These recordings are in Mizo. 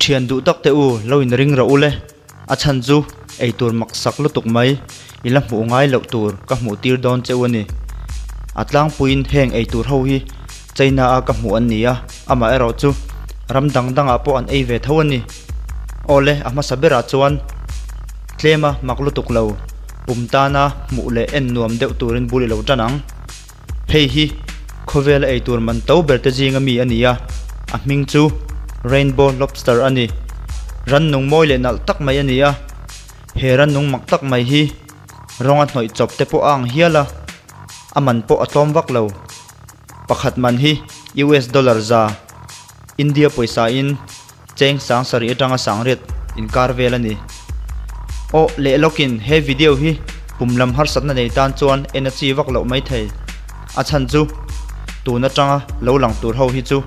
Thian duh tak te u lo in ring rawh u le, a chhan chu eitur mak sak lutuk mai i la hmuh ngai loh tur ka hmuh tir dawn che u a ni. A tlangpuiin heng eitur ho hi China a ka hmuh an ni a, amaherawh chu ram dang dangah pawh an ei ve tho a ni. Aw le, a hmasa berah chuan tlema mak lutuk lo pum tana hmuh leh en nuam deuh turin bul i lo tan ang. Hei hi khawvela eitur man to ber te zinga mi a ni a, a hming chu Rainbow Lobster a ni. Rannung mawi leh nalh tak mai a ni a, he rannung mak tak mai hi rawnga hnawih chawp te pawh a ang hial a, a man pawh a tlawm vak lo. Pakhat man hi US dollar za, India pawisa in cheng sang sarih atanga sangriat inkar vel a ni. Aw leh lawkin he video hi pum lam harsatna nei tan chuan en a chi vak loh mai thei. A chhan chu tun atanga lo lang tur ho hi chu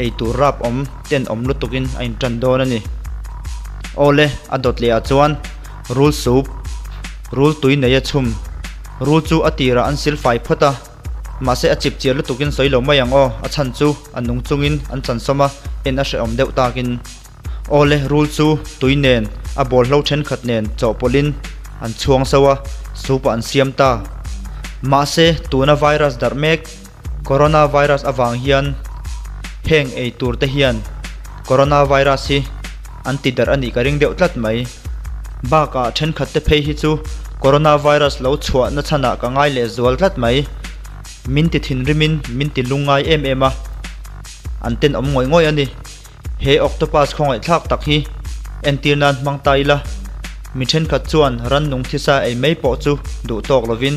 ei tur rap awm ten awm lutukin a intan dawn a ni. Aw le a dawt leh ah chuan rul soup, rul tui nei a chhum, rul chu a tirah an silfai phawt a. Mahse a chip chiah lutukin sawi lo mai ang aw, a chhan chu a nung chungin an chansawm a, en a hrehawm deuh takin. Aw le, rul chu tui nen, a bawlhlo thenkhat nen chawhpawlhin an chhuang so a, soup ah an siam ta. Mahse tuna virus darh mek, Corona virus avang hian heng ei tur te hian Corona virus hi an ti darh a nih ka ring deuh tlat mai. Bakah thenkhat te phei hi chu Corona virus lo chhuah na chhanah ka ngai leh zual tlat mai. Min ti thinrimin min ti lungngai em em a, an tenawm ngawih ngawih a ni. He octopus khawngaihthlak tak hi entir nan hmang ta ila, mi thenkhat chuan rannung thisa ei mai pawh chu duh tawk lovin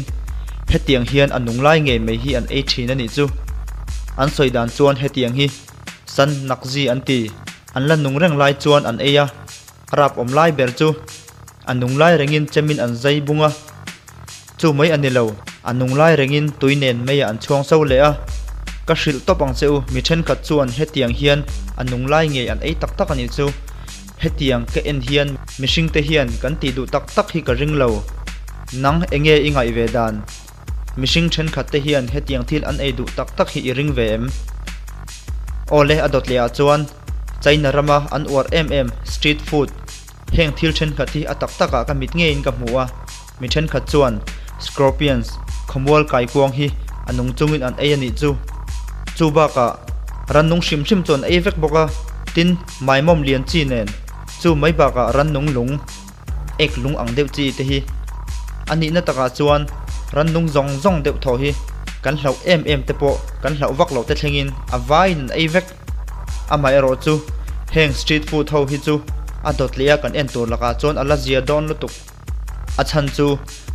hetiang hian a nung lai ngei mai hi an ei thin a nih chu. An sawi dan chuan hetiang hi san nakzi an ti. An la nung reng lai chuan an ei a, a rap awm lai ber chu a nung lai rengin chemin an zai bung a, chu mai a ni lo, a nung lai rengin tui nen meiah an chhuang so leh a. Ka hrilh tawp ang che u, mi thenkhat chuan hetiang hian a nung lai ngei an ei tak tak a nih chu. Hetiang ka en hian mihring te hian kan tih duh tak tak hi ka ring lo. Nang enge i ngaih ve dan? Mihring thenkhat te hian hetiang thil an ei duh tak tak hi i ring ve em? Aw le, a dawt leh ah chuan China rama an uar em em street food heng thil thenkhat hi a tak tak ah ka mit ngeiin ka hmu a, mi thenkhat chuan scorpions khawmual kaikuang hi a nung chungin an ei a nih chu. Chu bakah rannung hrim hrim chu an ei vek bawk a, tin maimawm lian chi nen chu mai bakah rannung lung Ek lung ang deuh chi te hi a nihna takah chuan rannung zawng zawng deuh thaw hi kan hlauh em em te pawh kan hlauh vak loh te thlengin a vaiin an ei vek. Amaherawh chu heng street food ho hi chu a dawt leh a kan en tur lakah chuan a la zia dawn lutuk. A chhan chu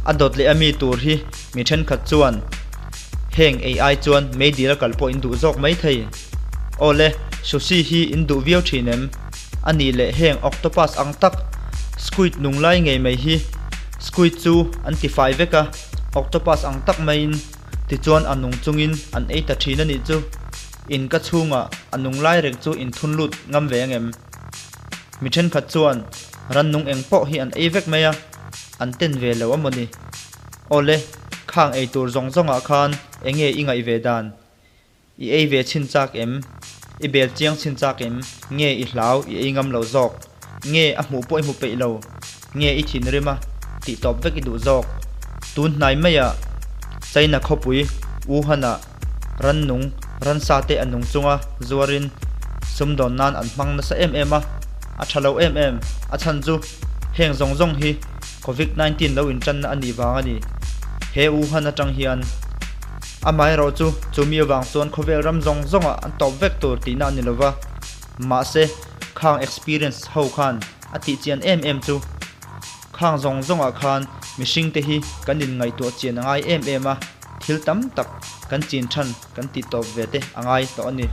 a dawt leh a mi tur hi mi thenkhat chuan heng ei ai chuan meidil a kal pawh in duh zawk mai thei. Aw le, sushi hi in duh viau thin em? A nih leh heng octopus ang tak squid nung lai ngei mai hi squid chu an ti fai vek a, octopus ang tak maiin tichuan a nung chungin an ei ta thin a nih chu. In ka chhungah a nung lai reng chu in thun lut ngam ve angem? Mi thenkhat chuan rannung eng pawh hi an ei vek mai a, an ten ve lo a mawni? Awle, khang ei tur zawng zawngah khan enge i ngaih ve dan? I ei ve chhin chak em? I bel chiang chhin chak em? Nge i hlau i ei ngam lo zawk? Nge a hmuh pawh i hmu peih lo? Nge i thinrim a tih tawp vek i duh zawk? Tun hnai maiah China khawpui Wuhan-ah rannung ransa te a nung chunga zuarin sumdawn nan an hmang nasa em em a, a tha lo em em. A chhan chu heng zawng zawng hi Covid 19 lo intanna a nih vang a ni. He Wuhan atang hian Amaherawh chu, chumi avang chuan khawvel ram zawng zawngah an tawp vek tur tihna a ni lova, mahse khang experience ho khan a tih chian em em chu khang zawng zawngah khan mihring te hi kan inngaihtuah chian a ngai em em a, thil tam tak kan chin than kan tih tawp ve te a ngai tawh a ni.